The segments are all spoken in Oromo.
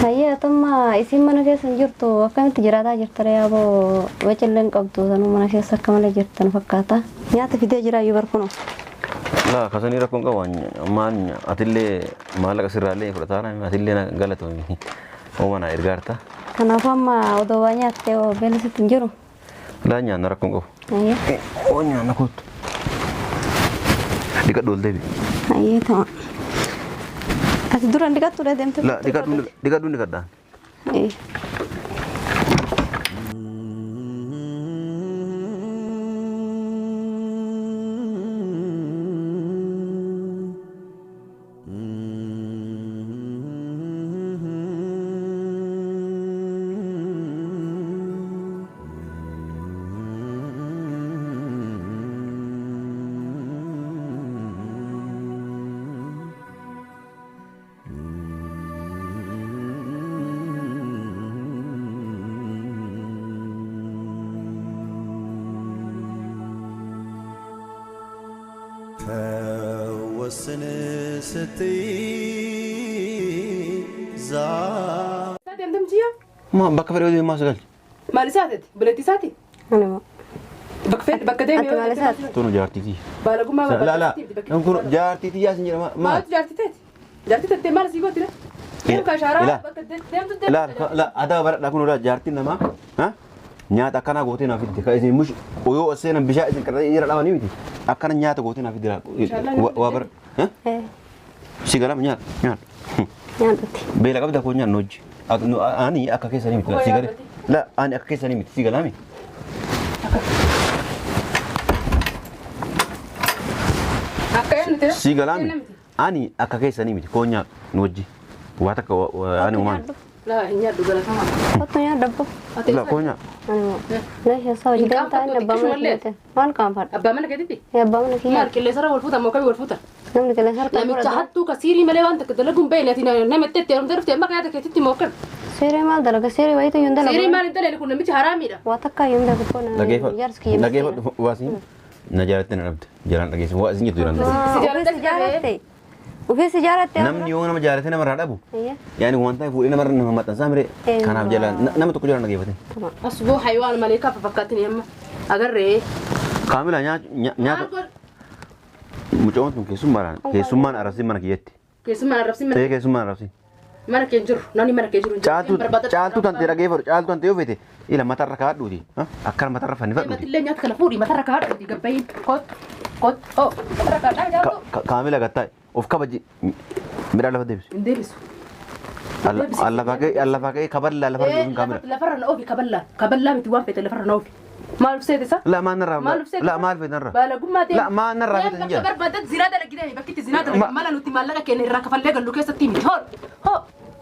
Hayyee atummaa isiin mana keessa hin jirtu akkamitti jiraataa jirta ree aboo wacillee hin qabdu sanuu mana keessa akka malee jirtan fakkaata. Nyaata fidee jira iyyuu barkunoo. Laa kasanii rakkoon qabu maal atillee maallaqa sirraallee fudhataa atillee na galatoomi. Ooma na ergaarta. Kanaafuu amma odoo waa nyaattee hoo beelli sitti hin jiru. Laa nyaanna rakkoon qabu. Hayyee. Oo nyaanna kootu. Dhiqadhu ol deebi. Hayyee ta'a. Ati dura hin dhiqattu deemte. Laa dhiqadhu dhiqadhu dhiqadhaan. Hayyee. ተወስን ስትይ ዛ Deemte mitiyyoo? Ma bakka fedhe yoo deemaa sagal. Maal isaati? Buleetti isaati? Anuma. Bakka fedhe bakka deeme Ati maal isaati? Tunu jaartiiti. Baalagummaa Laa laa. Kun jaartiiti yaa sin jedhama. Maal? Maaltu jaartii teeti? Jaartii teettee maal sii gooti? Deemu ka shaaraa bakka deemtu deemtu. Laa laa adaa baradhaa kun laa jaartiin namaa. Nyaata akkanaa gootee naaf fidde. Kan isin mush yoo seenan bishaan isin qarxee jira dhabanii miti. Akkana nyaata gootee naaf fidde. Waa bara. Si galama nyaata nyaata. Nyaadhutti. Beela qabda koo nyaannu hojii. Ani akka keessanii miti. Si galee. La ani akka keessanii miti. Si galaami. Akka eenyu Si galaami. Ani akka keessanii miti. Koo nyaadhu nu hojii. Waa takka ani uumaan. Laa hin nyaadhu galatamaa. Kottu nyaadhu abbo. La koo nyaadhu. Anuma. Leesha isaa hojii deemtaa inni abbaa mana kiyyaate. Maal qaanfadha? Abbaa mana keetitti? Abbaa mana kiyyaa. Maal qilleensarra wal fuutan moo kamii wal fuutan? Namni qilleensa harka Namicha hattuu ka siirii malee waan takka dalaguun beekne ati nama itti itti heerumtee dhufte amma yaada keetitti moo akkam? Seeree maal dalaga? Seeree wayitu iyyuu hin dalagu. Siirii maal hin dalagne kun namichi haraamiidha. Waa takka iyyuu hin dalagu kun jaarsi kiyya miskiina. Dhageeffadhu waasiin na jaalatte na dhabde jalaan dhageesse waa isin jettu jalaan dhageesse. Ofii si jaalatte. Ofii si jaalatte. Namni yoo nama jaalate namarraa dhabu yaani wanta fuudhee namarra nama maxxansaa mire kanaaf jalaan nama tokko jalaan dhageeffate. Asbuu haywaan malee kafa fakkaatini amma agarree. Kaamila nyaata mucoon tun keessummaadhaan keessummaan arrabsiin mana kiyyatti. Keessummaan arrabsiin mana Ta'ee keessummaan arrabsiin. mana kee hin jiru namni mana kee jiru hin jiru. Caaltuu tantee dhageeffadhu caaltuu tantee yoo feete ila matarra kaadhuuti akkana matarra fannifadhuuti. Matillee nyaata kana fuudhi matarra kaadhuuti gabbayin kot kot oh matarra kaadhaa caaltuu. Kaamila gattaa'e of kabaji midhaan lafa deebisi. Hin deebisu. Allafaa ka'ee kaballaa lafarra deebisuun kaamila. Lafarra na oofi kaballaa kaballaa miti waan feete lafarra na oofi. Maal ufseete isa? La maal narraa la maal feete narraa. Baalagummaa deemu. La maal narraa feete hin Bakka barbaadan zinaa dalagitee bakki itti zinaa dalagite mala nuti maallaqa keenya irraa kafallee gallu keessatti miti hoo hoo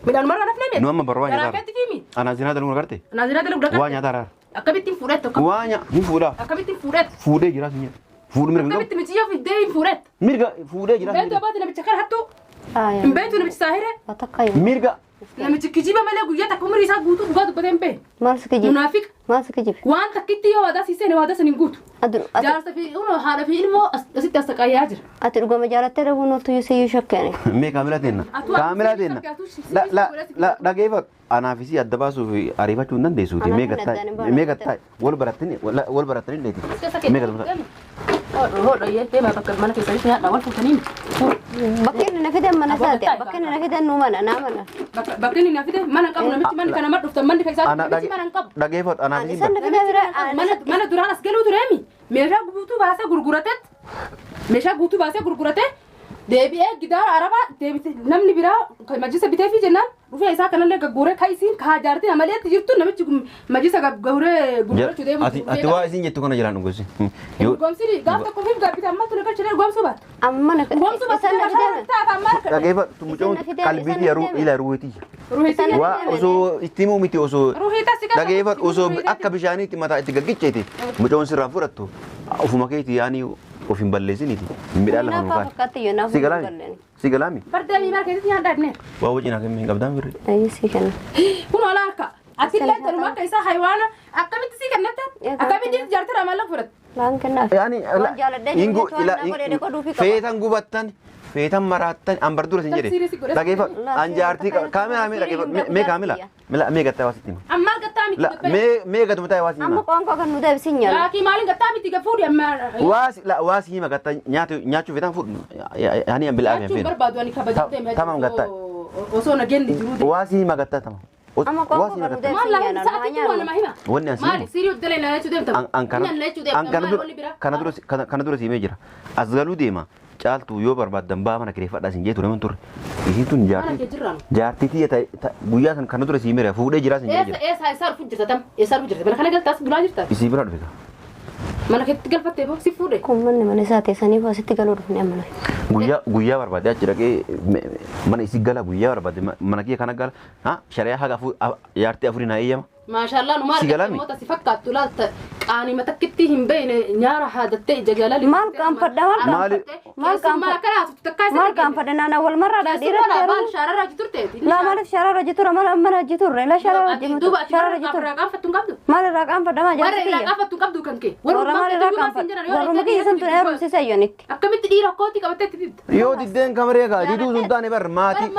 midhaan marraa nafnee miti. Nu amma barwaa Garaa nyaataa. keetti fiimi. Anaa zinaa dalaguu agarte. Anaa zinaa dalaguu dhaqaa. Waa nyaataa raara. Akkamittiin fuudhette? Waa nyaa hin fuudhaa. Akkamittiin fuudhette? Fuudhee jiraas hin jedhu. Fuudhu mirga hin qabu. Akkamitti miciyyoo fiddee hin fuudhette? Mirga fuudhee jiraas hin Beektu jedhu. abbaati namicha kana hattuu. Hin beektu namichi saahire. Waa takka iyyuu. Mirga Namichi kijiba malee guyyaa takka umurii isaa guutuu dhugaa dubbatee hin beekne. Maal si kijibe? Munaafiqa. Maal si kijibe? Waan takkitti yoo waadaa sii seene waadaa san hin guutu. Jaarsa fi haadha fi ilmoo asitti as saqayyaa jira. Ati dhugama jaalattee dhabuun ooltu iyyuu siyyuu shakkeene. Mee kaamila teenna. Kaamila teenna. La la la dhageeffadhu. Anaaf isii adda baasuuf ariifachuu hin dandeessuuti. Mee gattaa'e mee gattaa'e wal barattanii wal barattanii leeti. Mee gattaa'e. Hodho iyyee deemaa bakka mana keessatti nyaadhaa wal fuutanii miti. Bakki inni na fidan mana isaati. Bakki inni na fidan nuu mana naa mana. Bakki inni na fide mana hin qabu namichi manni kana dhuftan manni kan isaa namichi mana hin qabu. Dhageeffadhu anaaf isii. Isaan na fidan bira. Mana duraan as galuu tureemi meeshaa guutuu baasee gurgurateet meeshaa guutuu baasee gurguratee deebi'ee gidaara arabaa deebite namni biraa majjisa biteefi jennaan dhufee isaa kanallee gagguuree ka isiin ka jaartiin amaleetti jirtu namichi majjisa gagguuree gurgurachuu deemu. Ati waa isin jettu kana jalaan dhugosi. Dhugoomsini gaaf tokko fi gaabbite ammaa tun galchine dhugoomsuu baatte. Amma na Dhugoomsuu baatte isaan na fidan. Dhageeffadhu mucoon qalbiitii yeroo ila ruutii. Waa osoo itti himuu miti osoo dhageeffadhu osoo akka bishaaniitti mataa itti gaggicheeti mucoon sirraa fudhattu ofuma keetii yaani of hin balleessiniiti midhaan lafa Naaf fakkaatti iyyuu naaf Si galaami? Si galaami? Fardee miimaa keessatti nyaadhaa dhibne. Waa wajjin hakamii hin qabdaan birri. Ayyee sii kenna. Kun ola harka. Ati illee tanuma akka isaa haywaana akkamitti sii kennatta? Akkamitti jaartira maallaqa fudhatte? Laan kennaaf. Yaani Waan jaaladhee jiru jechuun waan na godhee godhuufi qaba. feetan gubattan Feetan maraattan an bar dura sin jedhe. Dhageeffa an jaartii kaamera mee dhageeffa mee kaamila mee gattaa waasitti hima. Amma gattaa miti. La mee mee gatuma taa'e waasi Amma hima. qoonqoo kan nu deebisin nyaannu. Laakii maaliin gattaa miti gafuudhi amma. Waasi la waasi hima gattaa nyaachuu feetan fuudhu hani an bilaa Nyaachuun feenu. barbaadu ani kabajatee deeme. Tamam gattaa. Osoo nageenni jiruu. Waasi hima gattaa tamam. Amma qoonqoo Waasi hima kan nu gattaa. Maal deebisin laa nyaannu. sa'aatii waa nama hima. Wanni asii Maali siirii hojjelee na jechuu deemta. An kana an kana dura kana dura siimee jira. As galuu deema. Caaltuu yoo barbaaddan baa mana kireeffadhaa sin jee ture man turre. Isiin tun jaartii jaartii tiyya guyyaa san kana dura siimee fuudhee jiraa sin jee jira. Eessa eessa dhufu jirta tam? Eessa dhufu jirta? Mana kana galtaas bulaa jirta? Isii bira dhufe. Mana keetti galfattee boo si fuudhe. Kun manni mana isaa teessaniif asitti galuu dhufne amma nuyi. Guyyaa guyyaa barbaade achi dhaqee mana isii gala guyyaa barbaade mana kiyya kana gala ha shari'aa haga jaartii afurii naa eeyyama. Maashaallah nu maal Si galami? moota si fakkaattu laalta qaanima takkitti hin beekne nyaara haadattee ija jaalali. Maal qaanfadha maal Maali? Maal qaanfadha? Akkana haasoftu takkaa isa maal qaanfadha naana wal marraa Keessummaa dhiiratti maal yeroo. shaararraa jiturte? Laa maaliif shaararra jitura mana mana jiturre la shaararra Duuba ati shaararra warra jiturre. irraa qaanfattu hin qabdu? Maal irraa qaanfadha maa Warra jaarsi irraa kiyya. qaanfattu hin qabdu kan kee. Warra maal irraa qaanfadha? Warruma kiyya santu na heerumsiisa iyyanitti. Akkamitti dhiira kootii qabattee itti didda? Yoo diddeen kamaree gaa diduu sun taane bar maatii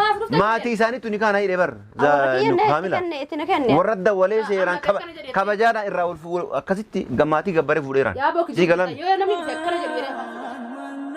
maatii isaaniitu ni kaana hidhe bar. Warra kiyya na Kaamila. itti na kenne. Warra dawwalee seeraan kabajaadhaan irraa ol fuudhu akkasitti maatii gabbaree fuudheeraan. Yaa boo Sii galame. yoo namni dhufe akkana jedhu jedhee.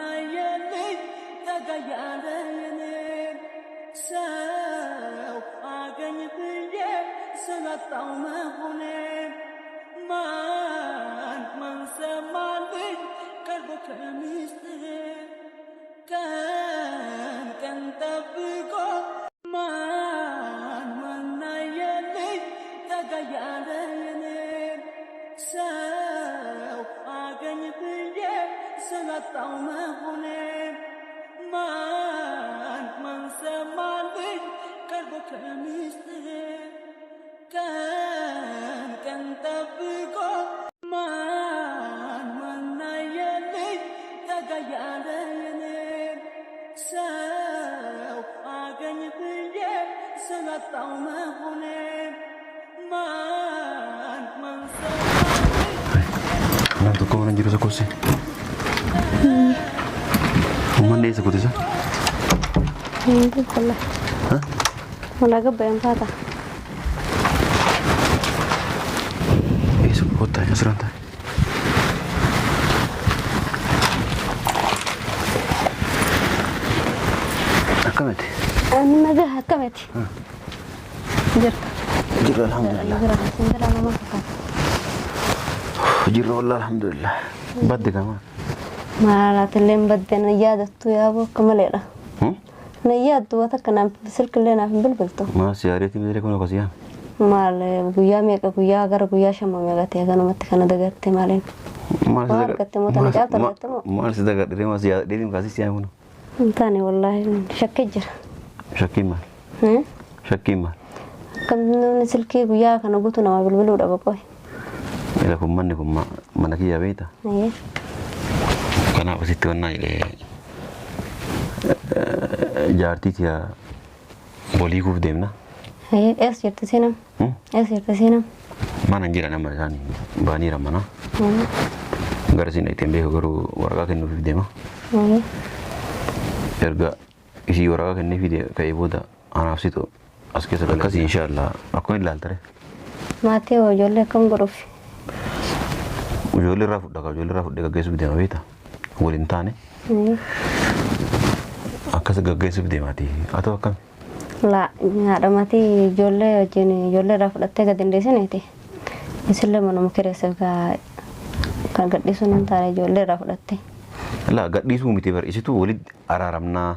Nam tokko mana jiru tokko si. Uummanni eessa kutisa? Mana gabbayan faata. Eessa kottaa asirraan taa'e. Akkamiti? Ani nagaa akkamiti? Jirta. Jirra alhamdulillah. Jira sindira nama fakkaata. Jirra wallah alhamdulillah. Badde kama. Maalaatillee badde na yaadattu yaaboo akka maleedha. Na yaaddu waan takka naaf silkillee naaf hin bilbiltu. Maal siyaareetti miidhagee kun akkasii yaa? Maal guyyaa meeqa guyyaa gara guyyaa shamma meeqa ta'e kanumatti kana dagatte maaliin? Maal Waa argatte moo tana caaltu argatte moo? Maal si dagadhiree maal si yaadhee kaasii siyaa kun? Hin taane wallaahi shakkee jira. Shakkiin maal? Shakkiin maal? Akkam namni silkii guyyaa kana guutuu nama bilbiluu dhaba qoy. Ila kun manni kun mana kiyya beekta? Kanaaf asitti wannaa jedhee jaartii tiya bolii kuuf deemna. Eessa jirti seenam? Eessa jirti seenam? Mana hin jiran amma isaanii baaniira mana. Gara siin ittiin beeku garuu waraqaa kennuufiif deema. Erga isii waraqaa kenneefii ka'ee booda anaaf situ as keessa galee. Akkasii inshaallah akkuma ilaaltare. Maatii hoo ijoollee akkam godhuuf? Ijoollee irraa fudhaa qaba ijoollee irraa fudhee gaggeessuuf deema beekta. Waliin taane. Akkas gaggeessuuf deemaati. Haa ta'u akkami? La haadha maatii ijoollee wajjin ijoollee irraa fudhattee gad hin dhiisineeti. Isillee manuma kireesseef kan gadhiisuun hin taane ijoollee irraa fudhattee. La gadhiisuu miti bar isitu walitti araaramnaa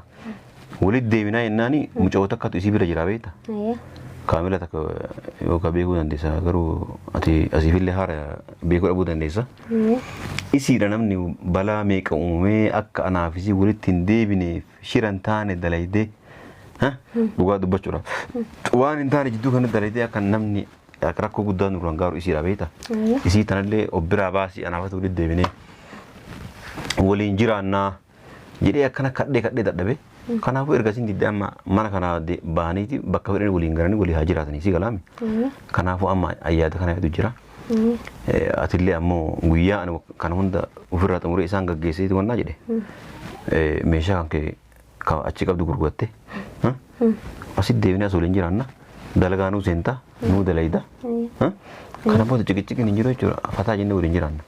walitti deebinaa jennaani mucaa takkatu isii bira jira beekta. Kaamila takka yookaan beekuu dandeessa garuu ati asiifillee haara beekuu dhabuu dandeessa. Isiidha namni balaa meeqa uumamee akka anaaf isii walitti hin deebineef shira hin taane dalaydee dhugaa dubbachuudhaaf waan hin taane jidduu kana dalaydee akka namni rakkoo guddaa nurraan gaaru isiidha beekta. Isii tanallee of biraa baasii anaafatu walitti deebinee waliin jiraannaa jedhee akkana kadhee kadhee dadhabe. Kanaafuu erga isin diddee amma mana kana bahaniiti bakka fedhan waliin galanii walii haa jiraatanii si galaami. Kanaafuu amma ayyaada kana hedduu jira. Atillee ammoo guyyaa ani kana hunda ofirraa xumuree isaan gaggeesseeti wannaa jedhe. Meeshaa kan kee Achi qabdu gurguratte. Asitti deebinee as waliin jiraanna. Dalagaa nuu seentaa nuu dalayda. Kana booda ciqiciqiin hin jiru jechuudha. Fataa jennee waliin jiraanna.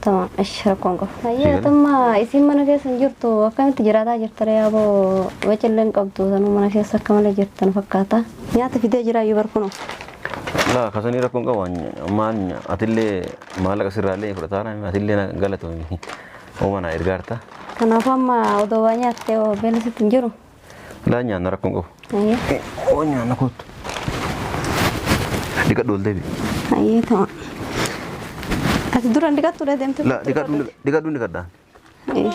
Tamam, ishi rakkoon qabu. Hayyee atummaa isin mana keessa hin jirtu akkamitti jiraataa jirta ree aboo wacillee hin qabdu sanuu mana keessa akka malee jirtan fakkaata. Nyaata fidee jira iyyuu barkunoo. Laa kasanii rakkoon qabu maal atillee maallaqa sirraallee fudhataa atillee na galatoomi. Ooma na ergaarta. Kanaafuu amma odoo waa nyaattee beela sitti hin jiru. Laa nyaanna rakkoon qabu. Hayyee. Oo nyaanna kootu. Dhiqadhu ol deebi. Hayyee tamam. Ati dura dhiqattu dha deemte. Laa dhiqadhu dhiqadhu dhiqadhaan. Hayyee.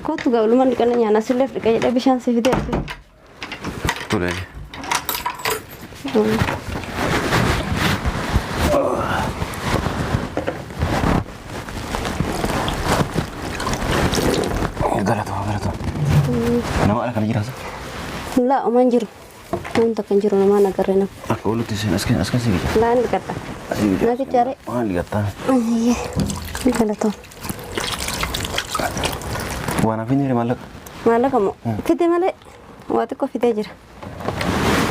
Kootu galumaan dhiqanna nyaanna sillee dhiqa jedhee bishaan si fidee dhufe. Tole. Galatoo galatoo. Nama ala kana jiraasa? Laa omaan jiru. Namni takka hin jiru namaan agarre nama. Akka oolutti isin as kan si gija. Laa inni dhiqadha. Asii gija. Nati jaare. Maal dhiqattaa? Hayyee. Galatoon. Waan hafin jire maallaqa. Maallaqa moo? Fide malee waa xiqqoo fidee jira.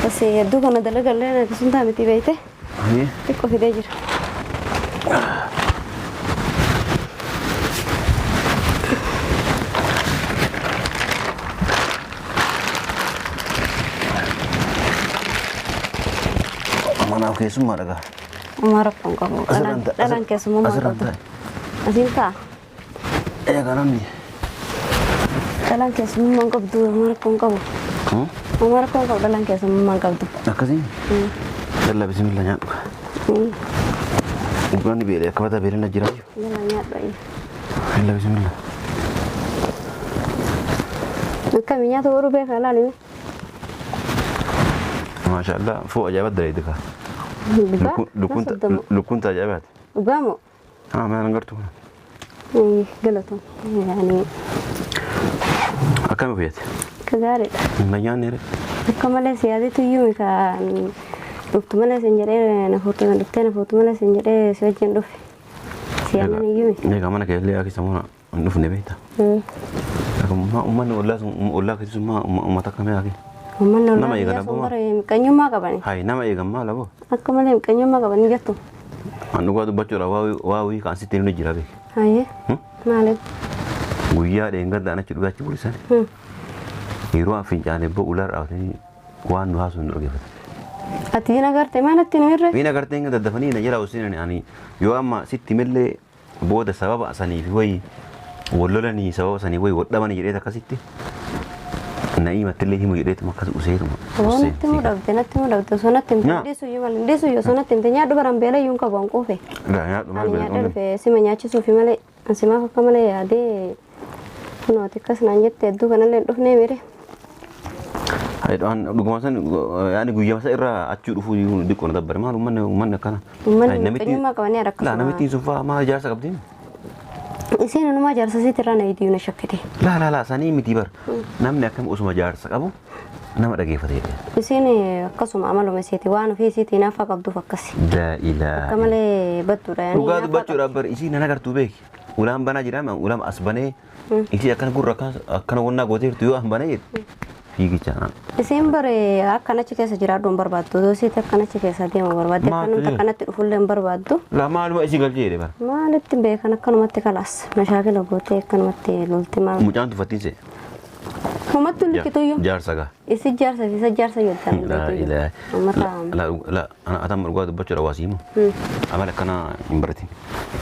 Bas hedduu kana dalagallee akkasuma ta'a miti beeyte Hayyee. xiqqoo fidee jira. Manaaf keessummaa dhagaa. Homaa rakkoon qabu. Dhalaan keessummaa Asirraan qabdu. taa'e. Asiin taa'a. Egaa namni. Dhalaan keessummaa qabdu homaa rakkoon qabu. Homaa rakkoon qabu dhalaan keessummaa qabdu. Akkasii. Dallaa bismillah nyaadhu. Dhugaan beelee akka bataa beelee na jira. Jala nyaadhu. Dallaa bismillah. Akkami nyaata waruu beekaa laalime. Maashaallah foo ajaa'iba dalaydee kaa. Dhugaa? Lukkuun ajaa'ibaati. Dhugaa moo? Haa maal hangartu kana. Galatoon. Yaani Akkami fayyade? akka gaariidha. Na nyaanne ree. Akka malee si yaadetu iyyuu ka dhuftu malee sin jedhee na fuutu na dhuftee na fuutu malee sin jedhee si wajjin dhufe. Si yaadan iyyuu. Egaa mana kee illee akka mana hin dhufne beekta. Akkuma uummanni ollaa sun ollaa keessi sun uummata akkamii haaki? Uummanni ollaa Nama eegan biyyaa sun abbuma. bara miqanyummaa qabani. Hayi nama eegan maal aboo? Akka malee miqanyummaa qabani jettu. An dhugaa dubbachuudha waawii kan sitti inni jira beek. Hayyee. Maaliif? Guyyaa dheengadda achi dhugaa achi bulisan. Yeroo an fincaanee bo'u ulaa dhaabatanii waan nu haasuu hin dhaggeeffatan. Ati hin agarte maalatti nu irre? Miin agartee hin daddafanii na jala usinan ani yoo amma sitti millee booda sababa saniif wayi wal lolanii sababa sanii wayi wal dhabanii jedheet akkasitti na himattillee himu jedheetuma akkas useetuma. Osoo natti himuu dhabde natti himuu dhabde osoo natti himte Nyaa. dhiisuu iyyuu malee dhiisuu iyyuu osoo natti himte nyaadhu baran beela iyyuu hin qabu an quufe. Nyaadhu maal Ani beela nyaadha dhufe sima nyaachisuufi malee an simaaf akka malee yaadee kunooti akkas naan jette hedduu kanallee hin dhufnee mire. Dhuguma san yaani guyyaa isa irraa achii dhufuu diqqoo na dabbare maal uummanni uummanni akkana. Uummanni miqanyummaa qabanii Laa akkasuma. namittiin sun fa'aa maal ijaarsa qabdi? Isiin inumaa jaarsa isiitti irraa na iyyuu na shakkite. Laa laa laa sanii miti bar namni akkam osuma jaarsa qabu nama dhageeffate jedhe. Isiin akkasuma amaluma isiiti waan ofii isiitii hinaaffaa qabduuf akkasi. Laa ilaa. Akka malee badduudha yaani Dhugaa hinaaffaa dubbachuudhaaf bar isii nan agartuu beeki. Ulaan banaa jira ulaan as banee isii akkana gurra akkana wannaa gooteertu yoo an banee jedhe fiigicha. Isiin bare akkanachi keessa jiraadhu hin barbaaddu. Osoo isiitti akkanachi keessa deemu barbaadde Maaltu akkanumatti jira? akkanatti dhufullee hin barbaaddu. Laa maaluma isii galchee jedhe bara. Maalitti beekan akkanumatti kalaas mashaakila gootee akkanumatti lolti maal. Mucaan tuffattiin se'e. Homatti likkituyyuu. Jaarsa gaa. Isi jaarsa fi isa jaarsa jettan Laa ilaa. Uummata Laa laa ana dhugaa dubbachuudha waa siimu. Amala akkana hin baratin.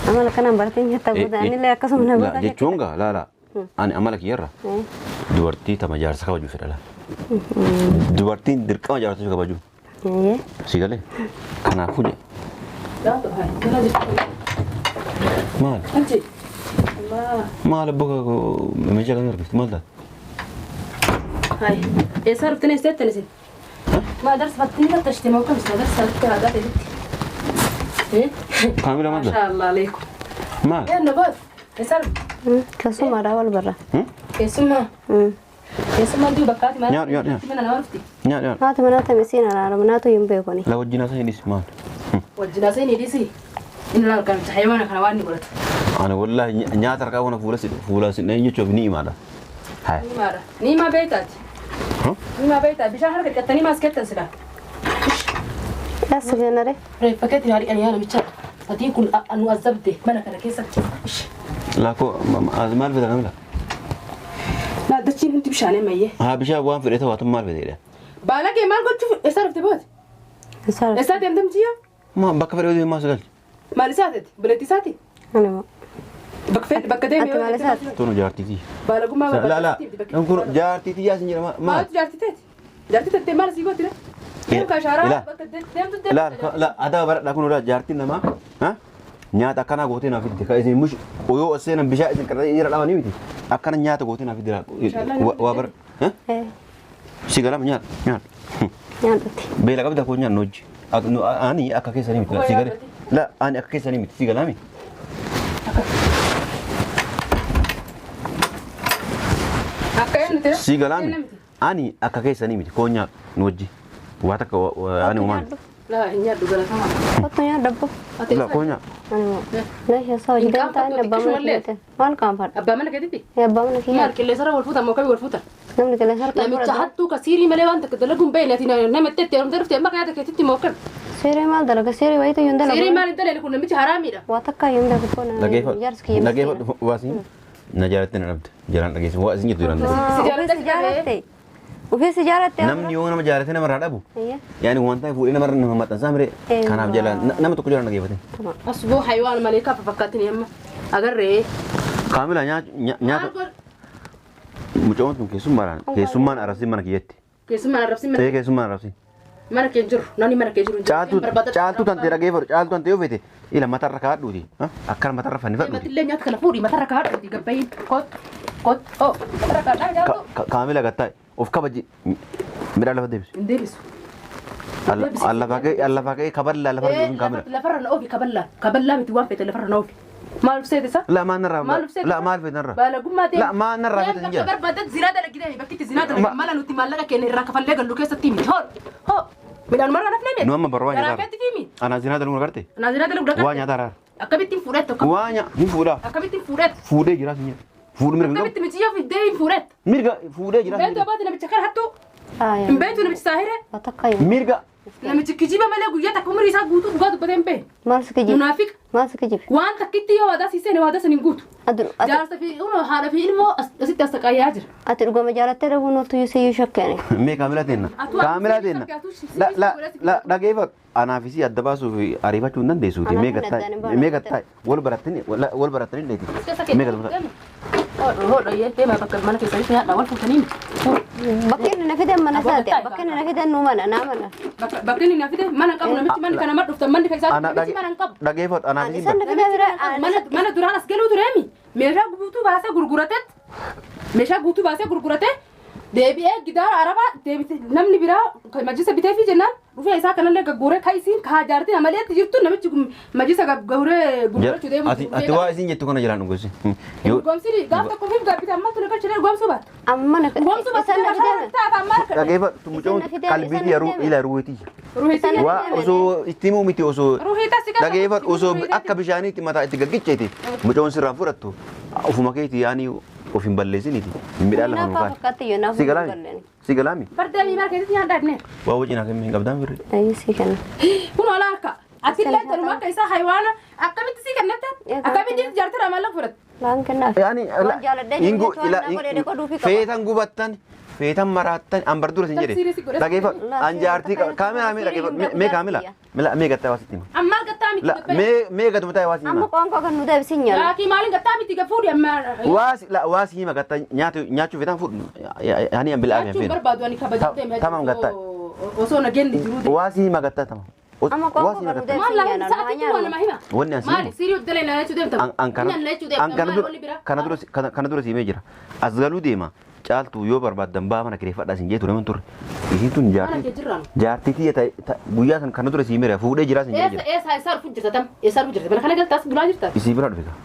amala kanaan barateen jetta goota anillee akkasuma na goota. Jechuun gaa laa laa ani amala kiyyarra dubartii tama jaarsa kabaju fedha laa. Dubartiin dirqama jaarsa kabaju. Ayyee. Si galee? Kanaafuu jedhe. Maal? Maal abbo meeshaa kana argiftu maal taate? Hai, eessa dhuftanii eessa jettan isin? Maal darsa fattini fattashte moo kam isa darsa akka aadaa ta'etti? Kaamila maal taate? Masha Allah alaikum. Maal? Eenyu bood? Eessa dhufte? Keessumaadhaa wal barra. Keessummaa. Keessummaa duu bakkaati maal? Nyaadhu nyaadhu nyaadhu. Mana nama dhufti. Nyaadhu nyaadhu. Haati manaa tamisiin araara manaatu hin beekuni. La wajjin haasa'in hidhis maal? Wajjin haasa'in hidhisi. Inni laal kan haywaana kana waan ni godhatu. Ani wallahi nyaata harkaa kana fuula si fuula si dheen jechuuf ni imaadha. Hai. Ni maadha. Ni maa beektaati. Ni maa beektaa bishaan harka dhiqattanii maas kettan silaa. Eessa kennare? Reeffa keetiin haadhi ani yaa namicha. Satiin kun nu azabde mana kana keessatti. Laakoo maal fedha kamila? Naa dachiin hundi bishaanee mayyee. Haa bishaan waan fedhe ta'u haa maal fedhe? Baalagee maal gochuuf eessa dhufte booti? Eessa deemte miciyyaa? Ma bakka fedhe deemaa si galchi. Maal isaati? Buleetti isaati? Ani moo. Bakka fedhe bakka deeme. Ati maal isaati? Tunu jaartiiti. Baalagummaa La la kun jaartiiti yaa sin jedhama maal? Maaltu jaartii teeti? Jaartii teettee maal sii gooti? Deemu ka shaaraa bakka deemtu deemtu. La la adaa baradhaa kun jaartiin namaa nyaata akkanaa gootee naaf fidde ka isin mush yoo as seenan bishaan isin qarree jira dhabanii miti akkana nyaata gootee naaf fidde waa bara si galama nyaata nyaata. Nyaadhutti. Beela qabda koo nyaannu hojii ani akka keessanii miti si galee la ani akka keessanii miti si galaami. Akka eenyu ta'e? Si galaami ani akka keessanii miti koo nyaadhu nu hojii waa takka ani uumaan. La hin nyaadhu galatamaa. Kottu nyaadhu abbo. La koo nyaadhu. Ani moo. Na keessaa hojii deemtaa inni abbaa mana kiyyaate. Maal qaanfadha? Abbaa mana keetitti? Abbaa mana kiyyaate. Maal qilleensarra wal fuutan moo kamii wal fuutan? Namni qilleensa harka Namicha hattuu ka siirii malee waan takka dalaguun beekne ati nama itti heerumtee dhufte amma yaada keetitti moo kam? Siirii maal dalaga? Siirii wayitu hin dalagu. Siirii maal hin dalagne kun namicha haraamiidha. Waa takka hin beeku kun jaarsi kiyya. Dhageeffadhu waasiin na jaalatte na dhabde jalaan dhageesse waa isin jettu jalaan dhageesse. Ofii si jaalatte. Ofii si jaalatte. Namni yoo nama jaalate namarraa dhabu yaani wanta fuudhee namarra nama maxxansaa mire kanaaf jalaan nama tokko jalaan dhageeffate. Asboo haywaan malee kafa fakkaatini amma agarree. Kaamila nyaata mucaan tun keessummaadhaan keessummaan arrabsiin mana kiyyatti. Keessummaan arrabsiin mana. Ee keessummaan arrabsiin. Mana kee jiru namni mana kee jiru. Caaltuu caaltuu tantee dhageeffadhu caaltuu tantee yoo feete ila matarra kaadhuuti akkana matarra fannifadhuuti. Matillee nyaata kana fuudhi matarra kaadhuuti gabbayin kot kot oh matarra kaadhaa nyaatu. Kaamila gattaa'e of kabaji midhaan lafa deebisu. Hin deebisu. Allafaa ka'ee kaballaa lafarra deebisu kaamila. Lafarra na oofi kaballaa kaballaa miti waan feete lafarra na oofi. Maal ufseete isa? La maal narraa la maal feete narraa. Baalagummaa ta'e. La maal narraa feete hin jedhu. Bakka barbaadan zinaa dalagitee bakki itti zinaa dalagite mala nuti maallaqa keenya irraa kafallee gallu keessatti miti hoo hoo midhaan marraa nafnee miti. Nu amma barwaa nyaataa. Garaa keetti fiimi. Anaa zinaa dalaguu agarte. Anaa zinaa dalaguu agarte. Waa nyaataa raara. Akkamittiin fuudhette? Waa nyaa hin fuudhaa. Akkamittiin fuudhette? Fuudhee jiraas hin jedhu. Fuudhu mirga. Akkamitti miciyoo fiddee hin fuudhette? Mirga fuudhee jiraas. Hin beektu abbaati namicha kana hattuu. Hin beektu namicha saahire. Mirga. Namichi kijiba malee guyyaa takka umurii isaa guutuu dhugaa dubbatee hin beekne. Maal si kijibe? Munaafiq. Maal si kijibe? Waan takkitti yoo waadaa siisee waadaa san hin guutu. Jaarsa fi haadha fi ilmoo asitti as taqayyaa jira. Ati dhugama jaalattee dhabuun ooltu yoo siyyuu shakkeene. Mee kaamila teenna. Kaamila teenna. La la la dhageeffadhu. Anaafis adda baasuuf ariifachuu hin dandeessuuti. Mee gattaa'e mee gattaa'e wal barattanii wal barattanii leeti. Mee gattaa'e. Hodho hodho deemaa bakka mana keessatti nyaadhaa wal fuutanii miti. Bakki inni na fidan mana isaati. Bakki inni na fidan nu mana naa mana. Bakki inni na fide mana qabu namichi manni kana madhuftan manni kan isaati namichi mana hin qabu. Dhageeffadhu anaafis. Isaan na fidan bira. Mana duraan as galuu tureemi meeshaa guutuu baasee gurguratetti meeshaa guutuu baasee gurgurate deebi'ee gidaara arabaa deebite namni biraa majjisa bitee fi jennaan dhufee isaa kanallee gagguuree ka isiin kaa jaartiin amaleetti jirtu namichi majjisa gagguuree gurgurachuu deemu. Ati waa isiin jettu kana jalaan dhugosi. Dhugoomsi gaaf tokko fi gaabbite ammaa tuni galchine dhugoomsuu baattu. Amma na Dhugoomsuu baattu. Dhageeffadhu mucaan qalbii yeroo ila ruutii. Waa osoo itti himuu miti osoo dhageeffadhu osoo akka bishaaniitti mataa itti gaggicheeti mucaan sirraa fudhattu ofuma keetii yaani of hin balleessiniiti midhaan lafa nu kaa'e. Si galaami. Si galaami. Fardee miimaa keessatti nyaadhaa dhibne. Waa wajjin akka hin qabdaan firri. Ayyuu si kenna. Kun olaa harka. Ati illee tanuma akka isaa haywaana akkamitti si kennette akkamitti jaartira maallaqa fudhatte. Laan kennaaf. Yaani feetan gubattan feetan maraattan an bar dura sin jedhe dhageeffadhu an jaartii kaamilaa mee dhageeffadhu mee kaamila La mee gattaa waasitti hima. Ammaa gattaa miti La gabbee. mee mee gatuma taa'e waasi Amma hima. qoonqoo kan nu deebisin nyaannu. Laakii maaliin gattaa miti gafuudhi amma. Waasi la waasi hima gattaa nyaatu nyaachuu feetan fuudhu. Yaani an bilaa Nyaachuun feenu. barbaadu ani kabajatee Ta- Tamam gattaa. Osoo nageenni jiruu. Waasi hima gattaa tamam. Amma qoonqoo Waasi hima kan nu gattaa. Maal deebisin laa nyaannu. sa'aatii waan nama hima. Wanni asii Maali siirii hojjelee na jechuu deemta. An an kana Inni na jechuu deemta. an kana Maali dura wanni biraa? kana dura kana kana dura siimee jira. As galuu deema. Caaltuu yoo barbaaddan baa mana kireeffadhaa sin jee ture man turre. Isiin tun Mana jaartii kee jirraan. jaartii tiyya guyyaa san kana dura siimee fuudhee jiraa sin jee Eessa jira. eessa eessa dhufu jirta tam? Eessa dhufu jirta? Mana kana galtaas bulaa jirta? Isii bira dhufe kaa.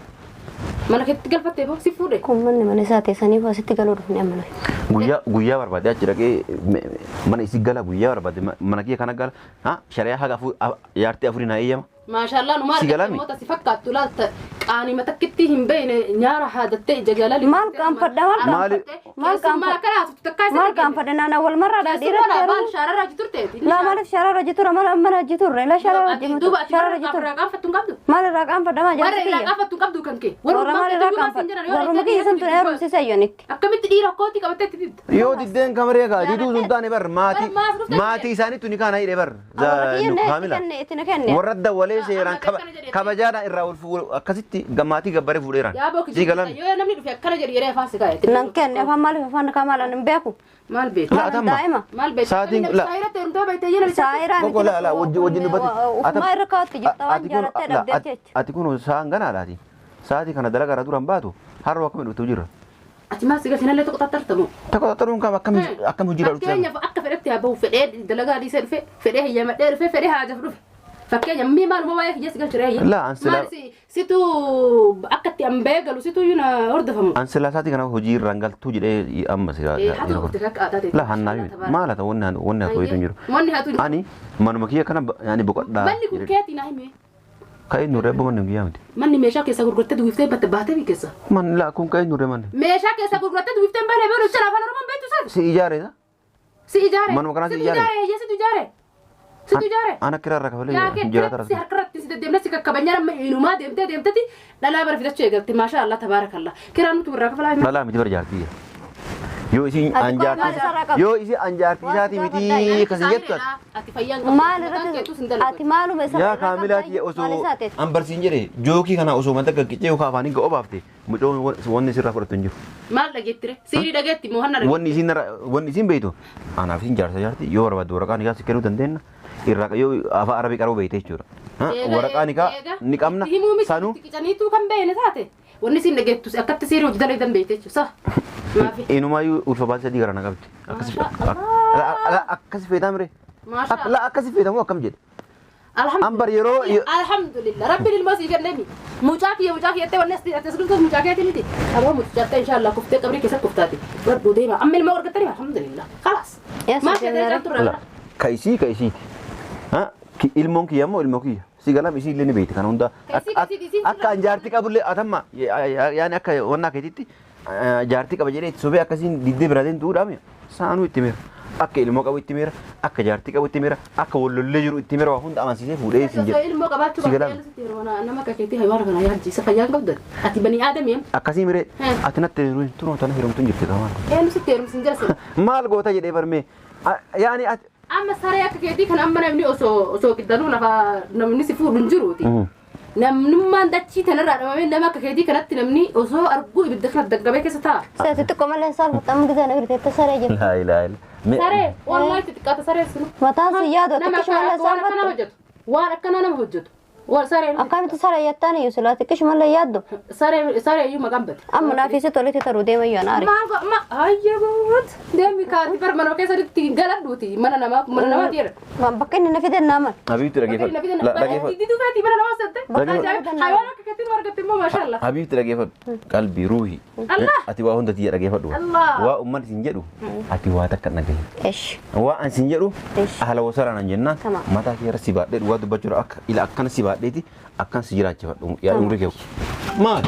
Mana keetti galfattee boo si fuudhe. Kun manni mana isaa teessaniif asitti galuu dhufne amma nuyi. Guyyaa guyyaa barbaade achi dhaqee mana isii gala guyyaa barbaade mana kiyya kana gala ha shari'aa haga jaartii afurii naa eeyyama. Maashaallah nu maal Si galami? moota si fakkaattu laalta qaanima takkitti hin beekne nyaara haadattee ija jaalali. Maal qaanfadha maal Maali- qaanfadha Maal maal qaanfadha akkana haasoftu takkaa isa maal qaanfadha naana wal marraa dha Keessumaa dhiiratti baal yeroo shaararraa jiturteeti. laa maaliif shaararra jitura mana mana jiturre la shaararra Duuba ati shaararra warra jiturre irraa qaanfattu hin qabdu. maal irraa qaanfadha maa Warra jaarsi irraa kiyya qaanfattu hin qabdu kan kee. warra maal irraa qaanfadha warruma kiyya santu na heerumsiisa iyyonitti Akkamitti dhiira kootii qabattee itti didda? Yoo diddeen kamaree kaa diduu sun taane bar maatii Bar maas dhufte maatii isaaniitu ni kaana hidhe bar. warra kiyya Nu na kaamila. itti kenne itti na kenne Warra dawwalee seeraan Amma akkana jedhee. kabajaadhaan irraa ol fuudhu akkasitti maatii gabbaree fuudheeraan. Yaa boo Sii galame. yoo namni dhufe akkana jedhu yeree afaan si kaa'e. nan kenne afaan maaliif afaan kaa maalaan hin beeku Maal beektu? La atamma. Daa'ima. Maal beektu? Sa'aatiin la. Saayirratti heerumtee baay'ee jena bicha. Saayiraa Koko la la wajji wajji dubbate. Ufumaa irra kaa'utti jirta waan jaalattee dhabdee jecha. Ati kun sa'aan ganaadhaati. Sa'aatii kana dalagaa irraa duraan baatu har'a akkamiin dhuftu jira. Ati maal si galchinallee tokko tattartamu. Tokko tattaruun kam akkam akkam hojii dhuftu. Fakkeenyaaf akka fedhetti haa bahu fedhee dalagaa dhiisee dhufe fedhee hiyyamadhee dhufe fedhee haajaaf dhufe. Fakkeenya mii maaluma waa'ee kiyya si galchire hayya. La, an sila- Maal situ akka itti an ba'ee galu situ iyyuu na hordofamu. An silaa sa'aatii kana hojii irraan galtuu jedhee amma silaa. Haa ta'u uffite akka aadaa ta'e. La hannaa maal haa ta'u wanni wanni haa ta'u hin jiru. Wanni haa ta'u hin jiru. Ani manuma kiyya kana yaani boqodhaa. Manni kun keetii naa hime. Ka'ee nurree abbo manni guyyaa miti. Manni meeshaa keessa gurgurattee duwwiftee batte baatee bi keessa. Man laa kun ka'ee nurree manni. Meeshaa keessa gurgurattee duwwiftee baatee beeru jala afaan Oromoon beektu isaati. Si ijaareedha. Si ijaare. Manuma kanaa si Situ ijaare. ijaare. Situ ijaare. Situ ijaare. An akka irraa kafalee Yaa kee jiraata si harkarratti si deddeemne si kakkabanya nama inumaa deemtee deemteeti dhalaa bara fidachuu eegalte maashaa Allah tabaarakallah. Kiraan nuti irraa kafalaa hima. Dhalaa miti bara jaartii. Yoo isin Ati an qofa maal isarraa jaartii qabdi? yoo isin an jaartii isaatii miti kasin jettu ati. Ati fayyaan qabdu. Maal irratti ati maaluma isa Yaa kaamilaati osoo an barsiin jedhe jookii kana osoo mata gaggicee yookaan afaaniin ga'oo baafte mucoon wanni sirraa fudhatu hin jiru. Maal dhageettire? Siirii dhageetti moo hanna dhageetti? Wanni isin wanni isin beektu anaaf isin jaarsa jaarti yoo barbaadde waraqaa nikaa si kennuu dandeenya irraa yoo afaan arabii qaruu beekte jechuudha. Waraqaa nikaa ni qabna sanuu Qicaniituu kan beekne taate wanni siin dhageettus akkatti siirii hojii dalagan beekte jechuudha. Maafi. Inumaayyuu ulfa baasii sadii gara na qabdi. Akkas feetaa mire. Maashaa La akkas feetamu akkam jedhe. Ambar yeroo Alhamdulillah rabbiin ilmoo sii kennemi. Mucaa kiyya mucaa kiyyattee wanni as as dhuftus mucaa keeti miti. Aboo mucattee inshallah kuftee qabrii keessa kuftaati. Badhuu deema. Amma ilmoo argattanii alhamdulillah. Khalaas. Yes, Maal jedhee jennaan. jirtu irraa. Ka isii ka isiiti. Ilmoon kiyya immoo ilmoo kiyya. Si galam isii illee ni beekti kana hunda. Ka isii isiin Akka an jaartii qabullee atamma yaani akka wannaa keetitti jaartii qaba jedhee itti sobee akkasiin diddee biraatiin duudhaame saanuu itti mira. Akka ilmoo qabu itti mira. Akka jaartii qabu itti mira. Akka wallollee jiru itti mira waa hunda amansiisee fuudhee isin Osoo jedhe. ilmoo qabaachuu Si galam. baattee sitti yeroo nama akka keetii haywaan kana yaadchiisa fayyaan qabdan. Ati banii aadami em. Akkasii miree ati natti heeruun tunoo tana heerumtuun jirti qamaan. Eenyu sitti heerumsin jira sila. Maal goota jedhee barmee yaani ati Amma saree akka keetii kan amma namni osoo osoo qiddanuu lafa namni si fuudhu hin jiruuti. Namnummaan dachii tanarraa dhabamee nama akka keetii kanatti namni osoo arguu ibidda kana danqamee keessa taa'a. Seeti xiqqoo malee saalfatta amma gisee na birteetta saree jirti. Laa ilaaha illa. Saree wallahi itti xiqqaata saree sunu. Mataan si yaadu Nama xiqqishu malee waan akkana saalfattu. hojjetu. Waan akkana nama hojjetu. Waan saree Akkamitti saree jettaan iyyuu silaa xiqqishu malee yaaddu. saree saree iyyuu maqaan bade. Amma naafisi tolitti taruu deema iyyuu anaari. Maal ma hayya goot deemi kaati bar mana keessatti galadhuuti mana namaa mana namaa jedha. Waan bakka inni na fide naaman. Habiibti dhaggeeffadhu. Dhaggeeffadhu. Diduu feeti mana namaa seette. Dhaggeeffadhu. Haywaan akka keetiin argatte immoo maashaallah. Habiibti dhaggeeffadhu. Qalbii ruuhi. Allah. Ati waa hunda tiyya dhaggeeffadhu. Allah. Waa uummanni siin jedhu ati waa takka dhagahi. Esh. Waa an siin jedhu Ish. haala wasaraan an jennaan Tamam. mataa kee irra si baadhee dhugaa dubbachuudha akka ila akkana si baadheeti akkan si jiraachifadhu yaa umrii kee. Maal?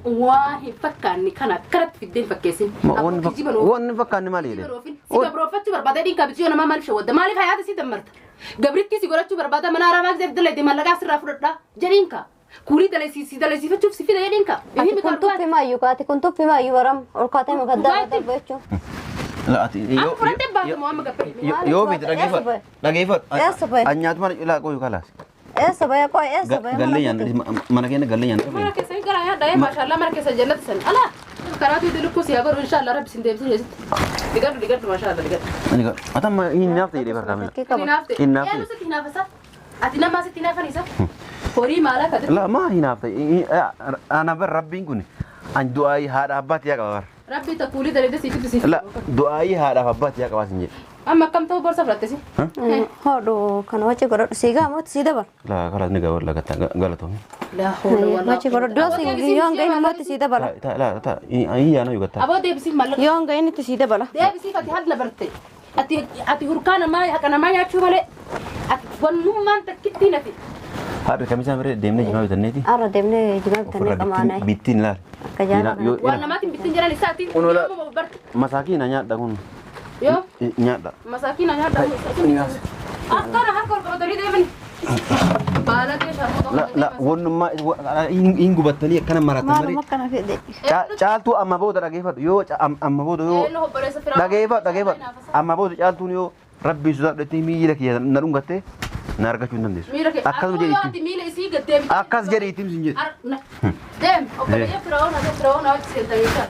Waan hin fakkaanne kana akkanatti fiddee hin fakkeessin. Wanni fakkaanne maali jedhee? Si gabroofachuu barbaada dhiin kabijii namaa maaliif shawwadda maaliif hayaata si dammarta gabritti si godhachuu barbaada mana arabaa gisee dalagde mallaqaa sirraa fudhadhaa jedhiin ka kuulii dalasiisi dalasiifachuuf si fida jedhiin ka. Ati kun tuffi maayyuu kaati kun tuffi maayyuu baram ol kaatee makaddaa darbu jechuun. La ati Amma fudhattee baate moo amma gabbee? Yoo miti dhageeffadhu. Dhageeffadhu. Eessa bahe? An nyaatu mana ilaa qoyu kalaas. Eessa bahe qoy eessa bahe? Gallee nyaanna mana keenya gallee nyaanna. Mana keessa hin garaa nyaadha maashaallah mana keessa jannata san. Alaa karaa tuuti lukkuu si haa godhu inshaallah rabbi sin deebisin jeesitti. Digadhu digadhu maashaallah digadhu. Atamma hin nyaafte jedhee barkaamina. Shakkii qaba. Hinaafte. Hin naafte. Eenyu sitti hinaafasa? Ati namaa sitti hinaafanisa? Horii maalaa kate? La maa hinaafte ana bar rabbiin kun an du'aayii haadha abbaatti yaa qaba bar. Rabbi takkuulii daleedde siitti siif. La du'aayii haadhaaf abbaatti yaa qabaa sin jedhe. Amma akkam ta'u borsa fudhatte si? Hodhu kana waci godhadhu sii gaa mooti sii dabala. La kalaas ni gaba la galatoomi. Laa hawla walaa Waci godhadhu yoo sii yoo hanga inni mooti sii dabala. Ta la ta hin yaana yugatta. Aboo deebisiif maallaqa. Yoo hanga inni itti sii dabala. Deebisiif ati haala barte. Ati ati hurkaa namaa haqa namaa nyaachuu malee ati wannummaan takkittiin ati. Haadha kamisaa biree deemnee jimaa bitanneeti. Arra deemnee jimaa bitannee Ofirra qamaanaa. bittiin laal. Akka jaalala. Waan namaatiin bittiin jiran isaa ati. Kun ola- Yoomuma barte. Masaakiina nyaadha kun. Yoo Nyaadha. masaakiina nyaadha. Akkana harka ol qabatanii deemani. Baala kee sharmuuta. La la wannummaa hin gubattanii akkana maratan Maaluma malee. akkana fedhe. Caaltuu amma booda dhageeffadhu yoo amma booda yoo Eenyu obboleessa firaa. dhageeffadhu dhageeffadhu amma booda caaltuun yoo rabbiin sodaadhu miila kiyya na dhungatte na argachuu hin dandeessu. Miira kee. Akkasuma Akkuma yoo jedhi ati miila isii gad deebite. akkas jedhi ittiin sin jedhe. Deem obboleessa firaa hojii seentanii.